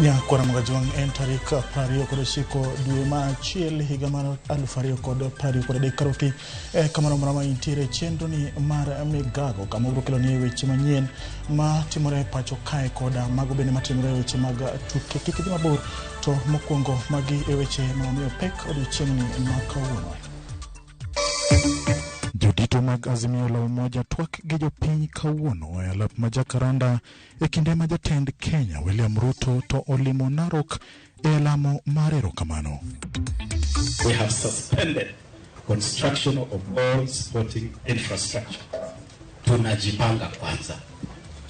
Nyakwara Mogajwang' en tarik 29 dwe mar achiel higa mar 2023 karoki e kamoro amora ma intiere chenro ni mar migago kama obiro keloni weche manyien ma timore e pacho kae koda mago bende matimore e weche mag tuke. Kik idhi mabor to mokwongo magi e weche ma wamiyo pek odiochieng'ni ma kawuono. Jodito mag Azimio la Umoja twak gi jopiny kawuono e alap ma Jacaranda e kinde ma jatend Kenya William Ruto to olimo Narok e lamo mar erokamano. We have suspended construction of all sporting infrastructure. Tunajipanga kwanza,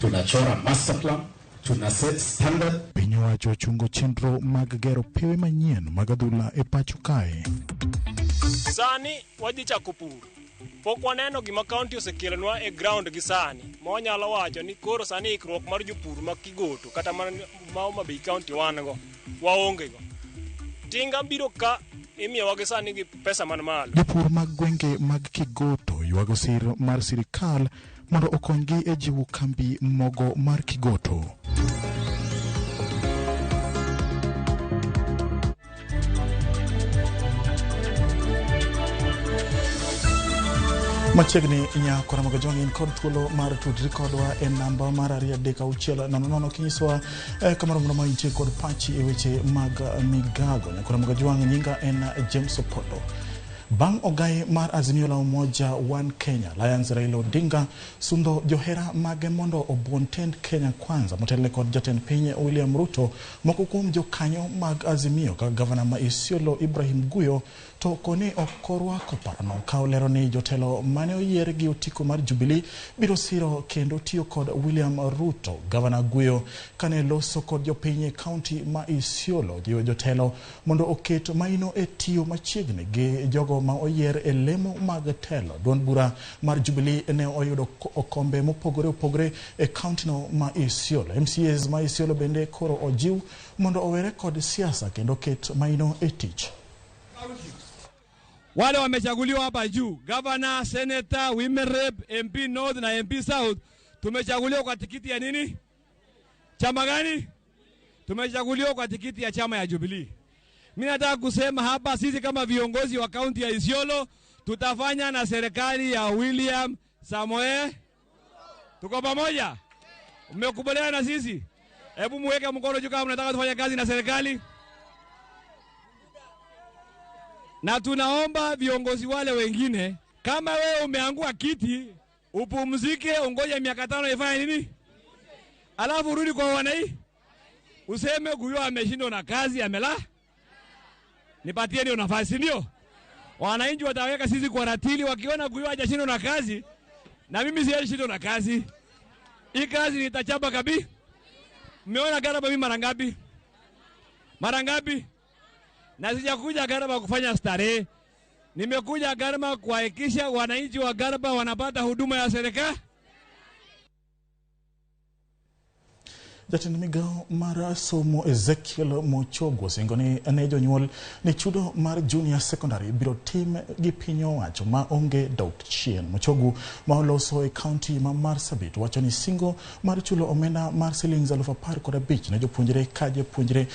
tunachora master plan, tuna set standard. Piny owacho ochungo chenro mag gero pewe manyien mag adhula e pacho kae. Sani wadhi chako pur. Pok waneno gima kaunti osekelonwa e ground gi sani ma wanyalo wacho ni koro sani ikruok mar jopur ma Kigoto kata ma Homa Bay County wan go waonge go. Tinga biro ka imiyowa gi sani gi pesa man malo. Jopur mag gwenge mag Kigoto ywago sir mar sirikal mondo okonygi e jiwo kambi mogo mar Kigoto. Machiegni nyakwara Mogajwang' in kod thuolo mar tudri kodwa e namba mar 23600 kinyisowa kamoro amora ma intie kod pachi e weche mag migago. Nyakwara Mogajwang' nyinga en James Opondo. Bang' ogai mar Azimio la Umoja One Kenya Alliance Raila Odinga sundo johera mage mondo obuon tend Kenya Kwanza motelne kod jatend piny William Ruto. Moko kuom jokanyo mag Azimio kaka gavana ma Isiolo Ibrahim Guyo to koni ok orwako parono ka olero ni jotelo mane oyier gi otiko mar Jubilee biro siro kendo tiyo kod William Ruto. Gavana Guyo kane loso kod jopiny e kaunti ma Isiolo jiwo jotelo mondo oket maino e tiyo machiegni gi jogo ma oyier e lemo mag telo. Duond bura mar Jubilee ne oyudo okombe mopogore opogore e kauntino ma Isiolo. MCAs ma Isiolo bende koro ojiw mondo owere kod siasa kendo ket maino e tich. Wale wamechaguliwa hapa juu, governor, senator, women rep, MP North na MP South, tumechaguliwa kwa tikiti ya nini? Chama gani? Tumechaguliwa kwa tikiti ya chama ya Jubilee. Mimi nataka kusema hapa, sisi kama viongozi wa kaunti ya Isiolo tutafanya na serikali ya William Samoei. Tuko pamoja? Mmekubaliana na sisi? Hebu muweke mkono juu kama mnataka tufanye kazi na serikali. Na tunaomba viongozi wale wengine, kama wewe umeangua kiti, upumzike, ungoje miaka 5 ifanye nini? Alafu urudi kwa wanai. Useme Guyo ameshindwa na kazi, amela. Nipatie ndio nafasi, ndio? Wananchi wataweka sisi kwa ratili wakiona Guyo hajashindwa na kazi, na mimi sijashindwa na kazi. Hii kazi nitachapa kabi. Mmeona Garba mimi mara ngapi? Mara ngapi? Na sijakuja Garba kufanya starehe. Nimekuja Garba kuhakikisha wananchi wa Garba wanapata huduma ya serikali. Jatend migao mar somo Ezekiel Mochogo osingo ni ne jonyuol ni chudo mar junior secondary biro tim gi piny owacho ma onge dok chien. Mochogo ma oloso e kaunti ma Marsabit wacho ni singo mar chulo omenda mar siling 15,000 ne jopuonjre ka jopuonjre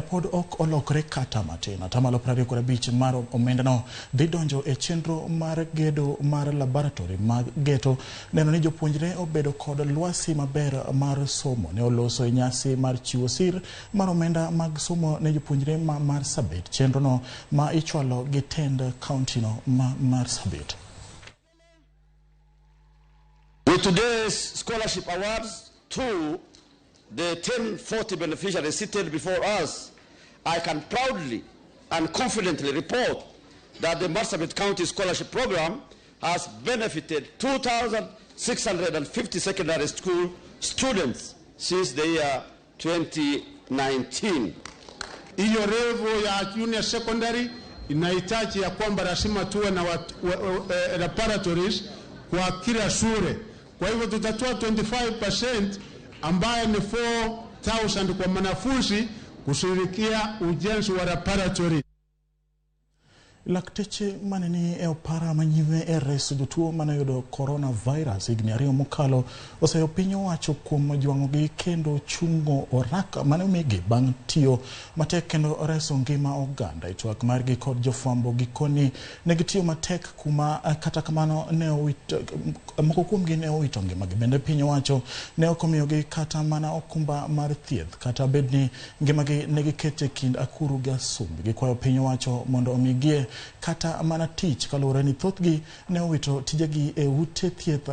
pod ok olokore kata matin. Atamalo 25 mar omendano dhi donjo e chenro mar gedo mar laboratory mag geto neno ni jopuonjre obedo kod lwasi maber mar somo. Ne oloso e nyasi mar chiwo sir mar omenda mag somo ne jopuonjre ma Marsabit. Chenrono ma ichwalo gi tend kauntino ma Marsabit. With today's scholarship awards to the 1040 beneficiaries seated before us, I can proudly and confidently report that the Marsabit County Scholarship Program has benefited 2,650 secondary school students since the year 2019. Hiyo level ya junior secondary inahitaji ya kwamba lazima tuwe na laboratories kwa kila shule. Kwa hivyo tutatoa 25% ambaye ni 4,000 kwa mwanafunzi kushirikia ujenzi wa laboratory. Lakteche mane ni e opara manyime e reso jotuo mane oyudo coronavirus higni 2 mokalo oseyo piny owacho kuom jwang'ogi kendo chungo oraka mane omigi bang' tiyo matek kendo reso ngima oganda. E twak margi kod jofwambo gikoni ne gitiyo matek kuma kata kamano ne owito, moko kuomgi ne owito ngimagi. Bende piny owacho ne ok omiyogi kata mana okumba mar thieth kata bedni ngimagi ne giketo e kind akuru gi asumbi. Gikwayo piny owacho mondo omigie kata mana tich kaluwore ni thothgi ne owito tijegi e ute thieth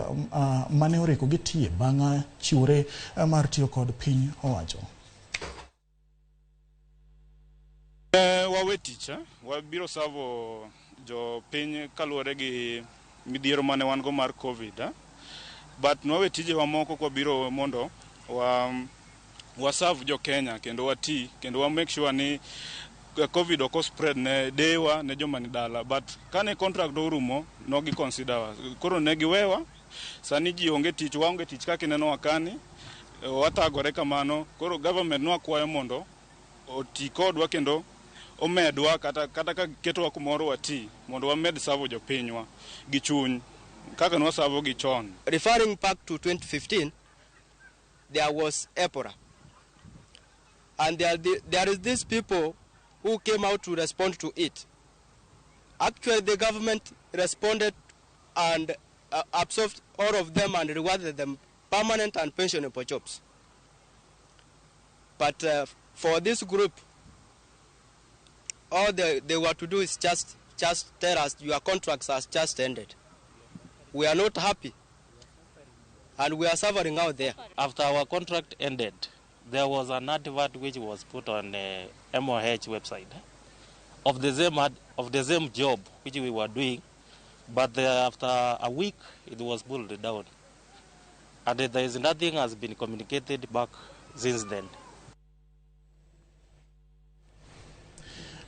mane oriko gitiye bang' chiwore mar tiyo kod piny owacho. Wawe tich, wabiro savo jopiny kaluwore gi midhiero mane wan go mar COVID, but nwawe tijewa moko kwabiro mondo waserve jo Kenya kendo wati kendo wa make sure ni COVID ok spread ne dewa ne joma ni dala, but kane contract orumo no gi consider wa, koro ne giwewa. Sani ji onge tich, waonge tich kaka ineno wakani wathagore kamano. Koro government nwakwayo mondo oti kodwa kendo omedwa kata ka ketowa kumoro wati mondo wamed savo jopinywa gi chuny kaka nwasavo gi chon. Referring back to 2015, there was Ebola, and there is these people who came out to respond to it. Actually, the government responded and absorbed all of them and rewarded them permanent and pensionable jobs. But for this group, all they were to do is just tell us your contracts has just ended. We are not happy, and we are suffering out there. After our contract ended, there was an advert which was put on the MOH website of the same job which we were doing, but after a week it was pulled down, and there is nothing has been communicated back since then.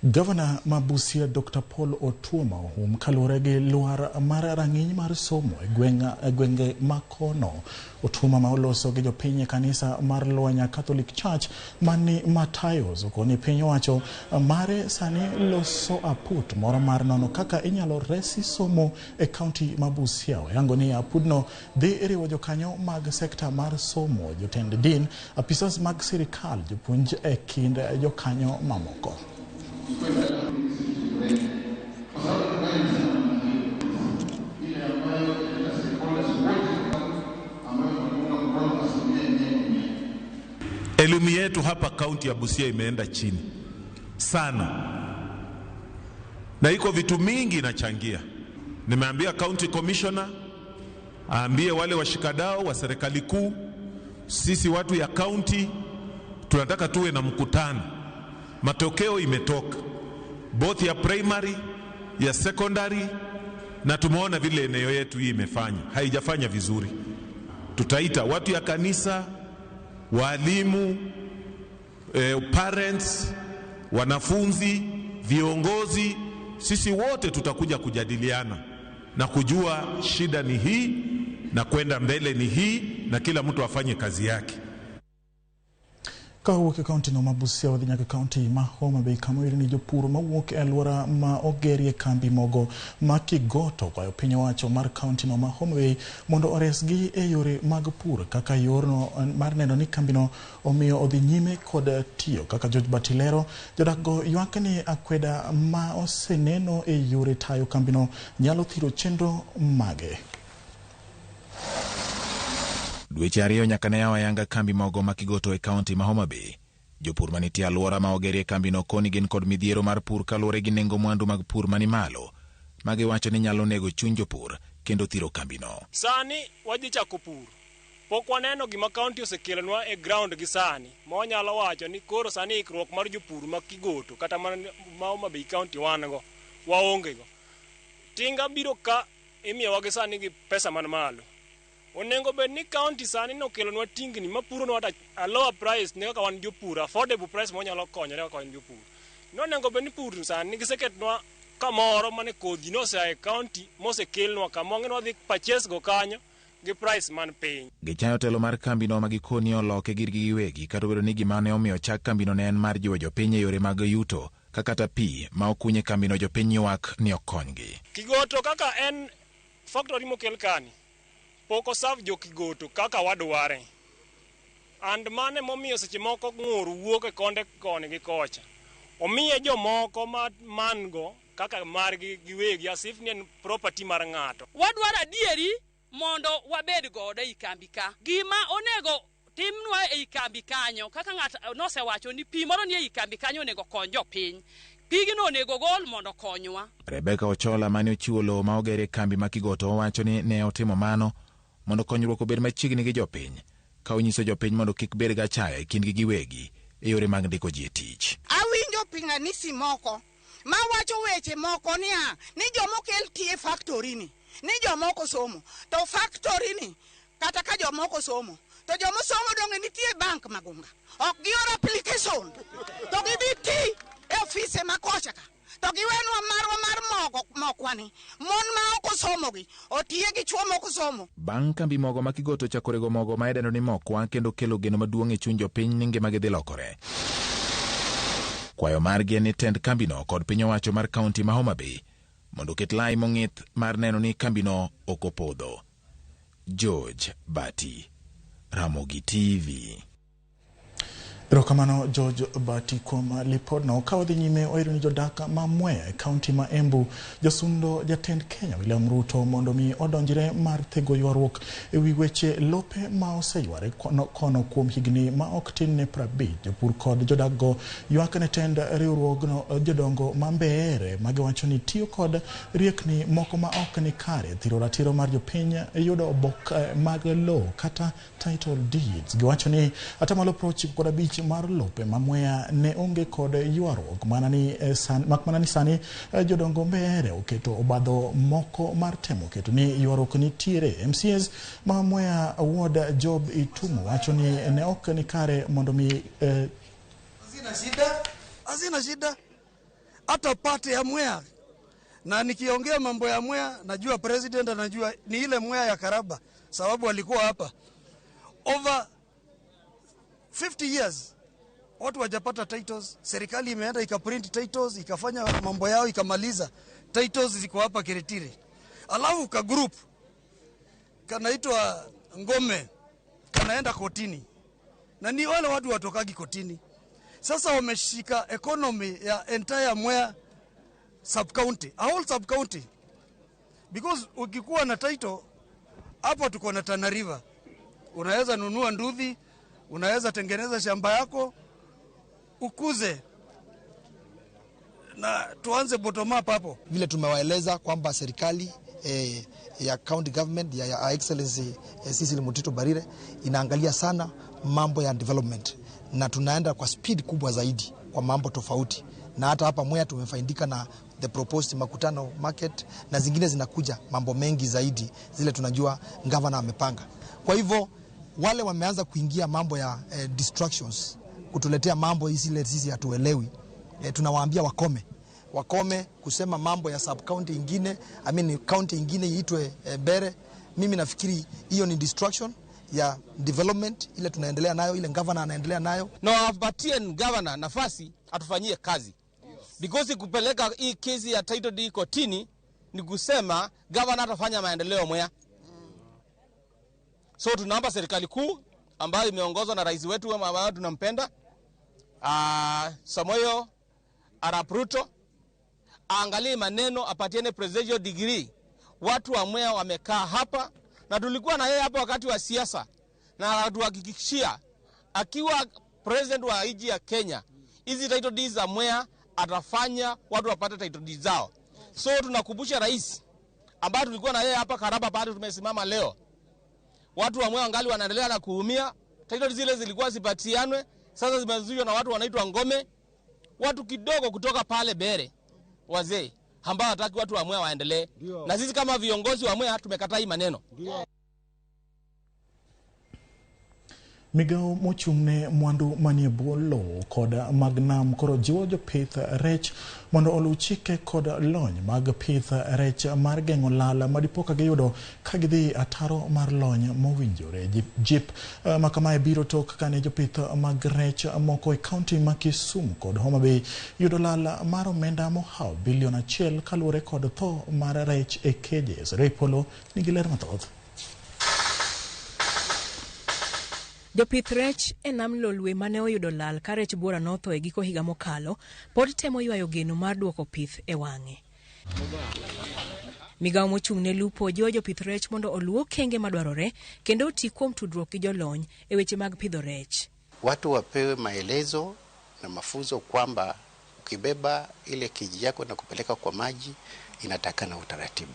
Governor ma Busia Dr. Paul Otuoma ohum kaluwore gi lwar mar rang'iny mar somo e gwenge makono. Otuoma ma oloso gi jopiny e kanisa mar Lwanya Catholic Church mani Matayos okoni piny owacho mare sani loso aput moro mar nono kaka inyalo resi somo e kaunti ma Busia. Oyango ni apudno dhi riwo jokanyo mag sekta mar somo, jotend din, apisas mag sirikal, jopuonj e kind jokanyo mamoko. Elimu yetu hapa kaunti ya Busia imeenda chini sana, na iko vitu mingi inachangia. Nimeambia county commissioner aambie wale washikadau wa serikali kuu, sisi watu ya county tunataka tuwe na mkutano. Matokeo imetoka both ya primary ya secondary, na tumeona vile eneo yetu hii imefanya, haijafanya vizuri. Tutaita watu ya kanisa, walimu, parents, wanafunzi, viongozi, sisi wote tutakuja kujadiliana na kujua shida ni hii na kwenda mbele ni hii, na kila mtu afanye kazi yake. Kawuok e kaunti no ma Busia wadhi nyaka kaunti ma Homa Bay kama oyud ni jopur mawuok e alwora ma ogerie kambi mogo ma Kigoto kwayo piny owacho mar kaunti no ma Homa Bay mondo oresgi e yore mag pur kaka yorno mar neno ni kambino omiyo odhi nyime kod tiyo. Kaka George Batilero, jodak go ywak ni akweda ma oseneno e yore tayo kambino nyalo thiro chenro mage. Dweche 2 nyaka ne yaw ayanga kambi mogo ma Kigoto e kaunti ma Homa Bay. Jopur manitie alwora ma ogerie kambino koni gin kod midhiero mar pur kaluwore gi nengo mwandu mag pur mani malo, ma giwacho ni nyalo nego chuny jopur kendo thiro kambino. Sani wadhi chako pur. Pok waneno gima kaunti osekelonwa e ground gi sani ma wanyalo wacho ni koro sani ikruok mar jopur ma Kigoto kata ma Homa Bay kaunti wan go waonge go. Tinga biro ka imiyowa gi sani gi pesa man malo. Onego bed ni county sani nokelonwa tingni mapuronwa at a lower price ne kaka wan jopur, affordable price mwanyalo konyore kaka wan jopur. Nonego bed ni pur sani giseketnwa kamoro mane kodhi nosea e county mosekelnwa kama wang'e ni wadhi purchase go kanyo gi price man piny. Gichayo telo mar kambino ma gikoni oloke girgi giwegi, kata obedo ni gima ne omiyo chak kambino ne en mar jiwo jopiny e yore mag yuto. Ka kata pi ma okuny e kambino jopiny ywak ni ok konygi. Kigoto kaka en factory mokel kani pok oserve jo Kigoto kaka wadware. And mane momiyo seche moko ng'ur wuok e konde koni gi kocha. Omiye jomoko ma man go kaka margi giwegi as if ni en property mar ng'ato. Wadwaro adieri mondo wabed godo ei kambi ka. Gima onego timnwa ei kambi kanyo kaka ng'ato nosewacho ni pi moro ni ei kambi kanyo onego kony jopiny. Pigno onego gol mondo okonywa. Rebecca Ochola mane ochiwo lowo ma oger e kambi ma Kigoto owacho ni ne otimo mano mondo konyruok obed machiegni gi jopiny ka onyiso jopiny mondo kik bed gi achaya e kindgi giwegi e yore mag ndiko ji e tich. Awinjo pinganisi moko mawacho weche moko niya ni jomokel tiye factory ni ni jomoko somo to factory ni kata ka jomoko somo to jomosomo donge nitie bank Magunga ok gior application to gidhi ti e ofise ma kocha ka to giwenwa marwa mar mogo mokwani mon ma ok osomogi otiye gi chuo mok osomo. Bang' kambi mogo ma Kigoto chako rego mogo ma idendo ni mokwa kendo kelo geno maduong' e chuny jopiny ni ngimagi dhi lokore. Kwayo margi en ni tend kambino kod piny owacho mar kaunti ma Homa Bay mondo oket lai mong'ith mar neno ni kambino ok opodho. George Bati, Ramogi TV. Erokamano George Bati kuom lipodno. Ka wadhi nyime, wayudo ni jodak ma Mwea e kaunti ma Embu josundo jatend Kenya William Ruto mondo mi odonjre mar thego ywaruok e wi weche lope ma oseyware kono kuom higni ma ok tin ne 50. Jopur kod jodak go ywak ne tend riwruogno jodongo ma Mbeere magiwacho ni tiyo kod riekni moko ma ok ni kare thiro ratiro mar jopiny yudo obok mag lowo kata title deeds. Giwacho ni atamalo 95 mar lope ma Mwea ne onge kod ywaruok mana ni mak mana ni sani jodongo Mbeere oketo obadho moko mar temo keto ni ywaruok nitiere. MCAs ma Mwea Ward Job Itumo wacho ni ne ok ni kare mondo mi Hazina shida hata pate ya Mwea, na nikiongea mambo ya Mwea najua president anajua ni ile Mwea ya Karaba, sababu alikuwa hapa over 50 years watu wajapata titles. Serikali imeenda ikaprint titles, ikafanya mambo yao, ikamaliza. Titles ziko hapa Kiritiri. Alafu ka group kanaitwa Ngome kanaenda kotini, na ni wale watu watokagi kotini. Sasa wameshika economy ya entire Mwea sub county, a whole sub county, because ukikuwa na title hapa, tuko na Tana River, unaweza nunua nduthi, unaweza tengeneza shamba yako ukuze, na tuanze bottom up hapo. Vile tumewaeleza kwamba serikali ya county government ya Excellency Cecily Mutito Barire inaangalia sana mambo ya development, na tunaenda kwa speed kubwa zaidi kwa mambo tofauti, na hata hapa Mwea tumefaidika na the proposed Makutano market na zingine zinakuja, mambo mengi zaidi zile tunajua governor amepanga. Kwa hivyo wale wameanza kuingia mambo ya distractions, kutuletea mambo zile sisi hatuelewi. Tunawaambia wakome kusema mambo ya sub county ingine, I mean county ingine iitwe Mbeere. Mimi nafikiri hiyo ni distraction ya development ile tunaendelea nayo, ile governor anaendelea nayo. Na wapatie governor nafasi atufanyie kazi, because kupeleka hii kesi ya title deed kotini ni kusema governor atafanya maendeleo Mwea. So tunaomba serikali kuu ambayo imeongozwa na rais wetu ambaye tunampenda, Samoei Arap Ruto, aangalie maneno, apatiane presidential degree. Watu wa Mwea wamekaa hapa na tulikuwa na yeye hapa wakati wa siasa, na akatuhakikishia akiwa president wa nchi ya Kenya hizi title deeds za Mwea atafanya watu wapate title deeds zao. So tunakumbusha rais ambaye tulikuwa na yeye hapa Karaba bado tumesimama leo, watu wa Mwea angali wanaendelea na kuumia. Title zile zilikuwa zipatianwe, sasa zimezuiwa na watu wanaitwa Ngome, watu kidogo kutoka pale Mbeere, wazee ambao hataki watu wa Mwea waendelee. Na sisi kama viongozi wa Mwea tumekataa hii maneno. Migawo mochung' ne mwandu manie bwo lowo kod mag nam koro jiwo jopith rech mondo oluw chike kod lony mag pith rech mar geng'o lal madipo ka giyudo ka gidhi ataro mar lony mowinjore. Jip ma kamae biro tok kane jopith mag rech moko e kaunti ma Kisumu kod Homa Bay yudo lal mar omenda mohawo bilion 1 kaluwore kod tho mar rech e keje. Ray Polo nigi ler mathoth. Jopith rech e nam Lolwe mane oyudo lal ka rech buora notho e giko higa mokalo pod temo ywayo geno mar duoko pith e wang'e. Migawo mochung' ne lupo jiwo jopith rech mondo oluw okenge madwarore kendo oti kuom tudruok gi jolony e weche mag pidho rech. Watu wapewe maelezo na mafunzo kwamba ukibeba ile kiji yako na kupeleka kwa maji inataka na utaratibu.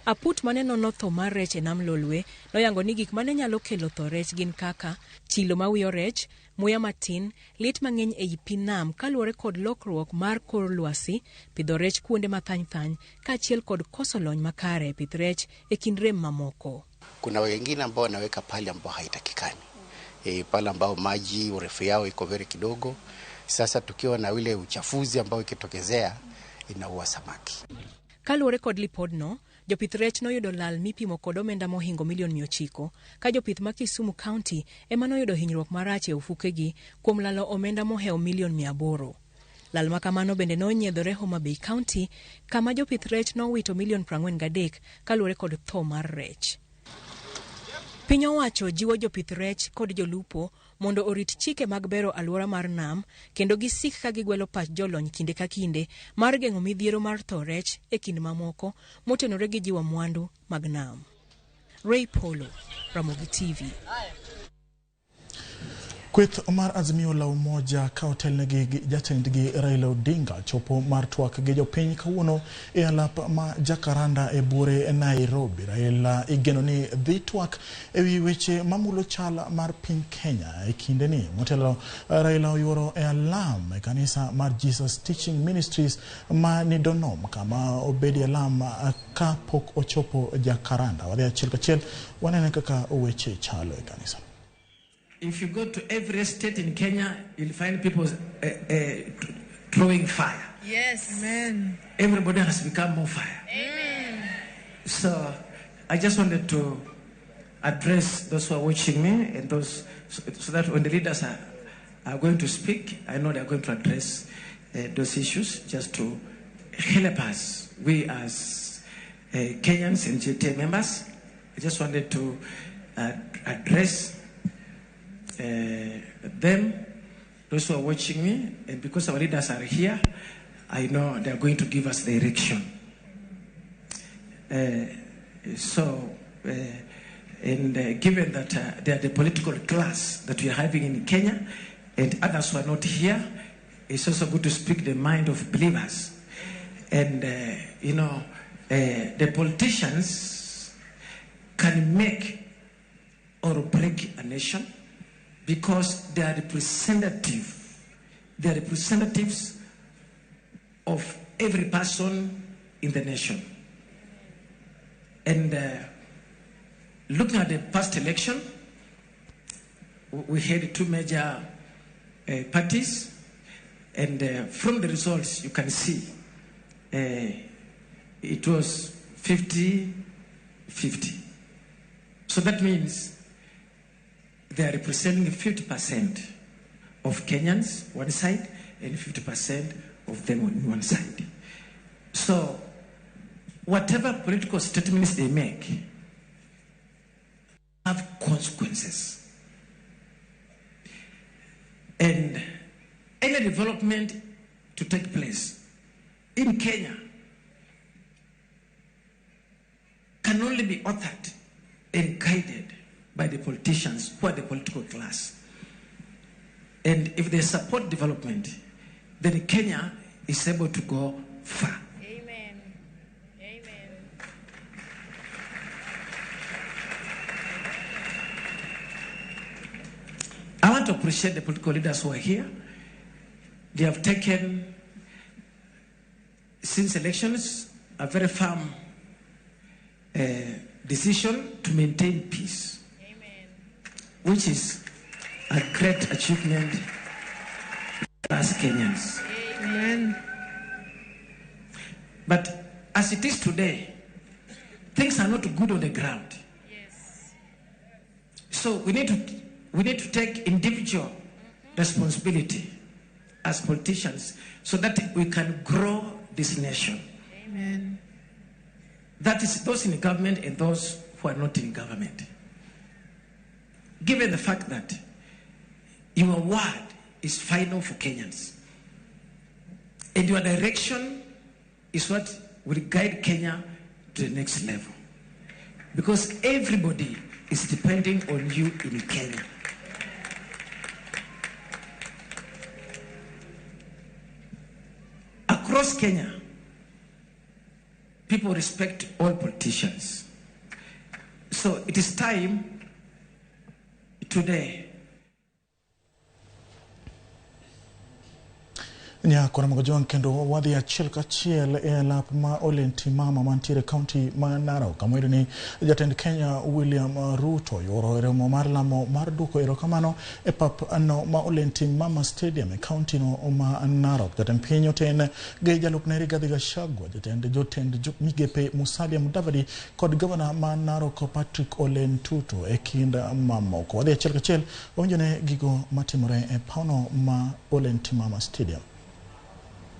Aput mane nono tho mar rech e nam Lolwe noyango ni gik mane nyalo kelo tho rech gin kaka chilo mawiyo rech, muya matin, lit mang'eny ei pi nam kaluwore kod lokruok mar kor lwasi, pidho rech kuonde mathany thany kaachiel kod koso lony makare e pith rech e kind rem mamoko. Kuna wengine ambao wanaweka pale ambao haitakikani, pale ambao maji urefu yao iko very kidogo. Sasa tukiwa na ile uchafuzi ambao ikitokezea inaua samaki. Kaluwore kod lipodno, jopith rech noyudo lal mipimo kod omenda mohingo milion 900 ka jopith ma Kisumu County ema noyudo hinyruok marach e ofukegi kuom lalo omenda mohewo milion 800. Lal ma kamano bende nonyiedhore Homa Bay County kama jopith rech nowito milion 43 kaluwore kod tho mar rech. Piny owacho jiwo jopith rech kod jolupo mondo orit chike mag bero alwora mar nam kendo gisik ka gigwelo pach jolony kinde ka kinde mar geng'o midhiero mar tho rech e kind mamoko motenore gi jiwo mwandu mag nam. Ray Polo, Ramogi TV. Kweth mar Azimio la Umoja ka otelnegi gi jatendgi Raila Odinga chopo mar twak gi jopiny kawuono e alap ma Jacaranda e buore Nairobi. Raila igeno ni dhi twak ewi weche mamulo chal mar piny Kenya e kindeni. Motelo Raila oyuoro e alam e kanisa mar Jesus Teaching Ministries ma ni Donom kama obedi alam ka pok ochopo Jacaranda. Wadhi achiel kachiel wanene kaka weche chalo e kanisa. If you go to every state in Kenya, you'll find people throwing fire. Yes. Amen. Everybody has become more fire. Amen. So I just wanted to address those who are watching me and those, so that when the leaders are going to speak, I know they are going to address those issues just to help us, we as Kenyans and GTA members. I just wanted to address them, those who are watching me, and because our leaders are here, I know they are going to give us direction. And given that they are the political class that we are having in Kenya, and others who are not here, it's also good to speak the mind of believers. And, the politicians can make or break a nation, because they are representative. They are representatives of every person in the nation. And looking at the past election, we had two major parties, and from the results you can see it was 50-50. So that means they are representing 50% of Kenyans one side and 50% of them on one side. So whatever political statements they make have consequences. And any development to take place in Kenya can only be authored and guided by the politicians who are the political class. And if they support development, then Kenya is able to go far. Amen. Amen. I want to appreciate the political leaders who are here. They have taken, since elections, a very firm decision to maintain peace. Which is a great achievement for us Kenyans. Amen. But as it is today, things are not good on the ground. Yes. So we need to take individual responsibility as politicians so that we can grow this nation. Amen. That is those in government and those who are not in government. Given the fact that your word is final for Kenyans, and your direction is what will guide Kenya to the next level. Because everybody is depending on you in Kenya. Across Kenya, people respect all politicians. So it is time today. Nyakora Mogojwang kendo wadhi achiel kachiel e lap ma Olentimama mantiere kaunti ma Narok kama iyudo ni jatend Kenya William Ruto yoro romo mar lamo mar duoko erokamano e pap no ma Olentimama Stadium e kaunti no ma Narok. Jatend piny oten gi jalupne Rigathi Gachagua, jatend jotend migepe Musalia Mudavadi kod gavana ma Narok Patrick Ole Ntutu e kind mamoko. Wadhi achiel kachiel wawinjone gigo matimore e pawno ma Olentimama Stadium.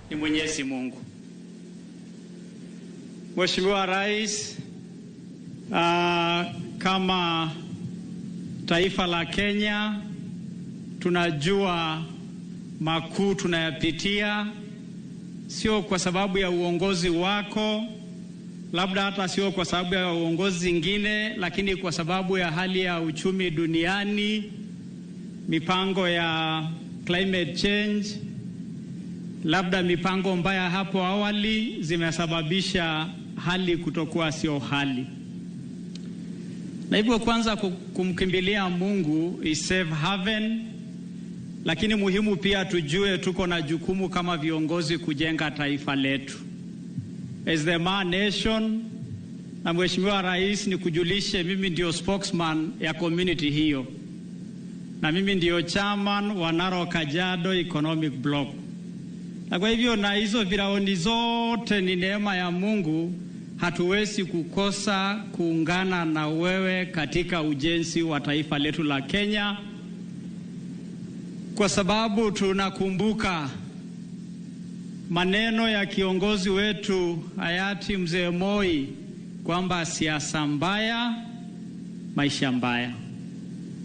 Ni Mwenyezi Mungu. Mheshimiwa Rais, kama taifa la Kenya tunajua makuu tunayapitia, sio kwa sababu ya uongozi wako, labda hata sio kwa sababu ya uongozi zingine, lakini kwa sababu ya hali ya uchumi duniani, mipango ya climate change, labda mipango mbaya hapo awali zimesababisha hali kutokuwa sio hali. Na hivyo kwanza kumkimbilia Mungu is safe haven, lakini muhimu pia tujue tuko na jukumu kama viongozi kujenga taifa letu. As the man nation, na Mheshimiwa Rais nikujulishe, mimi ndio spokesman ya community hiyo. Na mimi ndio chairman wa Narok Kajiado Economic Block. Na kwa hivyo na hizo viraoni zote ni neema ya Mungu, hatuwezi kukosa kuungana na wewe katika ujenzi wa taifa letu la Kenya, kwa sababu tunakumbuka maneno ya kiongozi wetu hayati Mzee Moi kwamba siasa mbaya, maisha mbaya.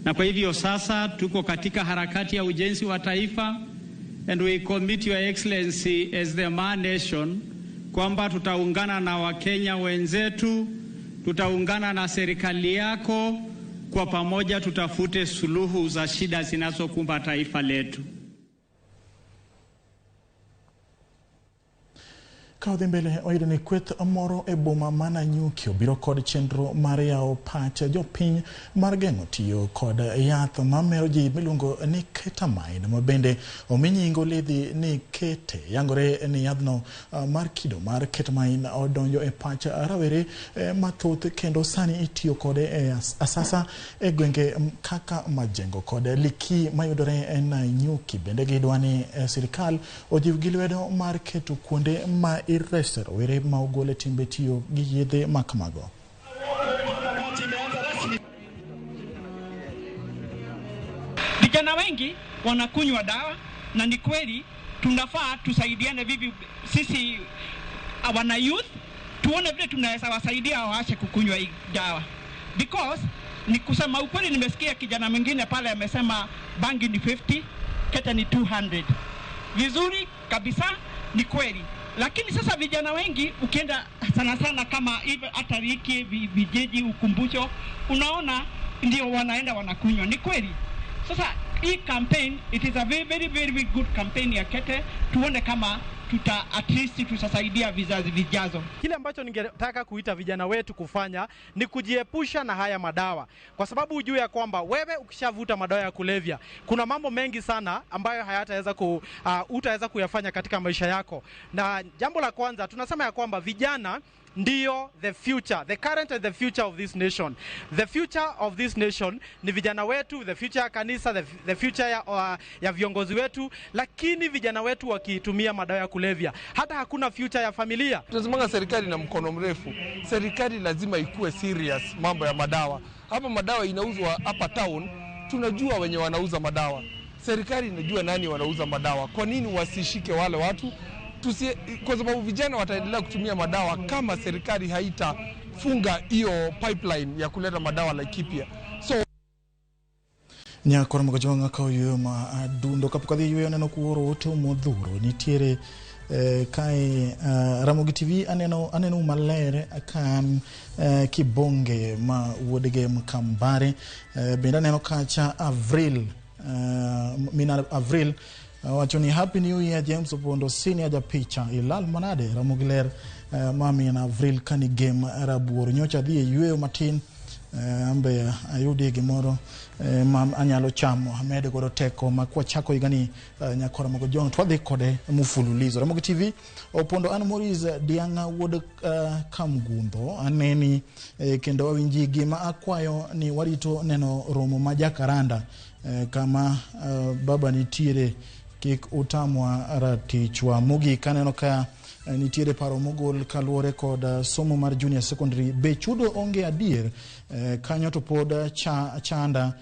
Na kwa hivyo sasa tuko katika harakati ya ujenzi wa taifa, and we commit your excellency as the man nation kwamba tutaungana na Wakenya wenzetu, tutaungana na serikali yako, kwa pamoja tutafute suluhu za shida zinazokumba taifa letu. Ka odhi mbele oyudo ni kweth moro e boma ma Nanyuki obiro kod chenro mar yawo pach jopiny mar geng'o tiyo kod yath mamero ji miluongo ni ketamine, ma bende omi nying oledhi ni kete. Yangore ni yadhno mar kido mar ketamine odonjo e pach rawere mathoth kendo sani itiyo kode e asasa e gwenge kaka Majengo kod Liki mayudore e Nanyuki. Bende gidwa ni sirikal ojiw gi lwedo mar keto kuonde ma irese rowere ma ogol e timbe tiyo gi yedhe makamago. Vijana wengi wanakunywa dawa, na ni kweli tunafaa tusaidiane vivi sisi wana youth, tuone vile tunaweza wasaidia waache kukunywa hii dawa. Because ni kusema ukweli, nimesikia kijana mwingine pale amesema bangi ni 50, kete ni 200. Vizuri kabisa, ni kweli. Lakini sasa vijana wengi ukienda sana sana kama hivi hata Riki, vijiji, Ukumbusho, unaona ndio wanaenda wanakunywa. Ni kweli. Sasa hii campaign, it is a very very very good campaign ya kete, tuone kama tuta at least tutasaidia vizazi vijazo. Kile ambacho ningetaka kuita vijana wetu kufanya ni kujiepusha na haya madawa, kwa sababu ujue ya kwamba wewe ukishavuta madawa ya kulevya kuna mambo mengi sana ambayo hayataweza utaweza kuyafanya katika maisha yako. Na jambo la kwanza tunasema ya kwamba vijana ndiyo the future, the current and the future of this nation. The future of this nation ni vijana wetu, the future ya kanisa, the future ya viongozi wetu, lakini vijana wetu wakitumia madawa ya kulevya, hata hakuna future ya familia. Tunasemanga serikali na mkono mrefu. Serikali lazima ikue serious mambo ya madawa. Hapa madawa inauzwa hapa town, tunajua wenye wanauza madawa. Serikali inajua nani wanauza madawa. Kwa nini wasishike wale watu? Kwa sababu vijana wataendelea kutumia madawa kama serikali haitafunga hiyo pipeline ya kuleta madawa Laikipia. So Nyakora Mogajwang' ka oyueyo ma adundo kapok adhi yueyo aneno kuoro ote modhuro nitiere kae Ramogi TV aneno maler ka an Kibonge ma wuodge Mkambare, bende aneno kacha Avril, mina Avril wacho ni Happy New Year James Opondo senior japicha ilal manade Ramogi ler, mami na Avril kani game rabuor nyocha dhi e yueyo matin, ambe ayudi gimoro ma anyalo chamo amed godo teko ma kwachako higani, nyakora Mogajwang' twadhi kode mfululizo. Ramogi TV Opondo an Maurice Dianga wuod Kamgundho aneni, kendo awinji gima akwayo ni warito neno romo ma Jakaranda, kama baba nitiere kik utamwa ratichwa. Mogik aneno ka nitiere paro mogol kaluwore kod somo mar junior secondary be chudo onge adier, kanyo to pod chanda,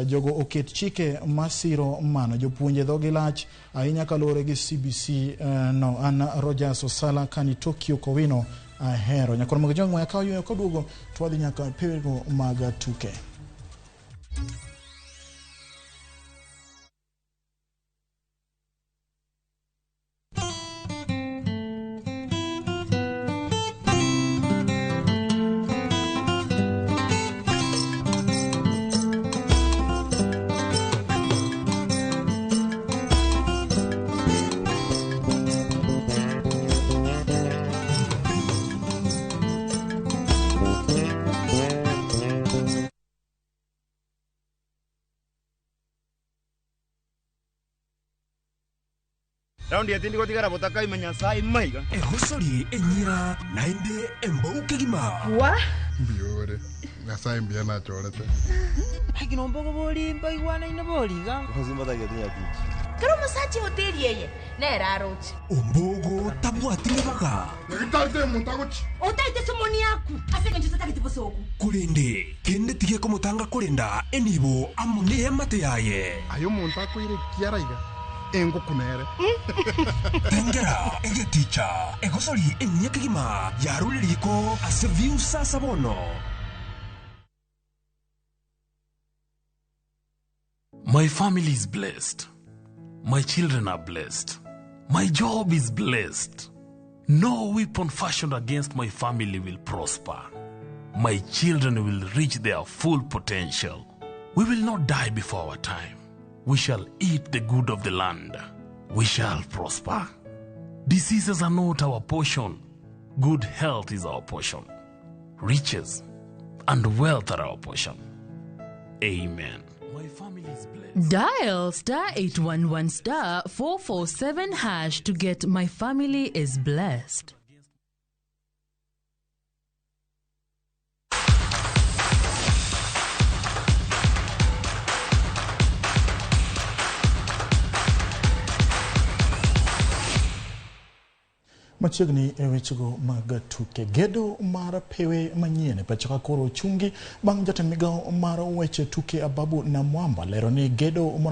jogo oket chike masiro mano jopuonje dhogi lach ahinya kaluwore gi CBC, no an Rogers Osala kani Tokyo Kowino ahero. Nyakoro Mogajwang' waya kaw yueyo koduogo to wadhi nyaka pewego mag tuke. Raundi yatindi gotigara botaka imenya sai maiga. Egosori enyira naende embouke gima. Wa? Mbiore. Nyasaye mbia nachorete. Agino mbogo bori mbaigwana ina boriga. Kuzimbata getinya tiki. Karo masachi hoteli yeye. Nera arochi. Ombogo tabwatire baga. Ngitate muntagochi. Otaite somoni yaku. Asenge nchotata kitibosoku. Kurende kende tige komutanga kurenda enibo amune amate yaye. Ayo muntakoire kiaraiga. Engo kunere. Tengera egeticha egosori enyekigima yaruriko ase viusa sabono. My family is blessed. My children are blessed. My job is blessed. No weapon fashioned against my family will prosper. My children will reach their full potential. We will not die before our time. We shall eat the good of the land. We shall prosper. Diseases are not our portion. Good health is our portion. Riches and wealth are our portion. Amen. My family is blessed. Dial star 811 star 447 hash to get My Family is Blessed. Machiegni e wechego mag tuke. Gedo mar pewe manyien e pacho ka koro ochungi bang' jatend migao mar weche tuke Ababu Namwamba lero ni gedo moro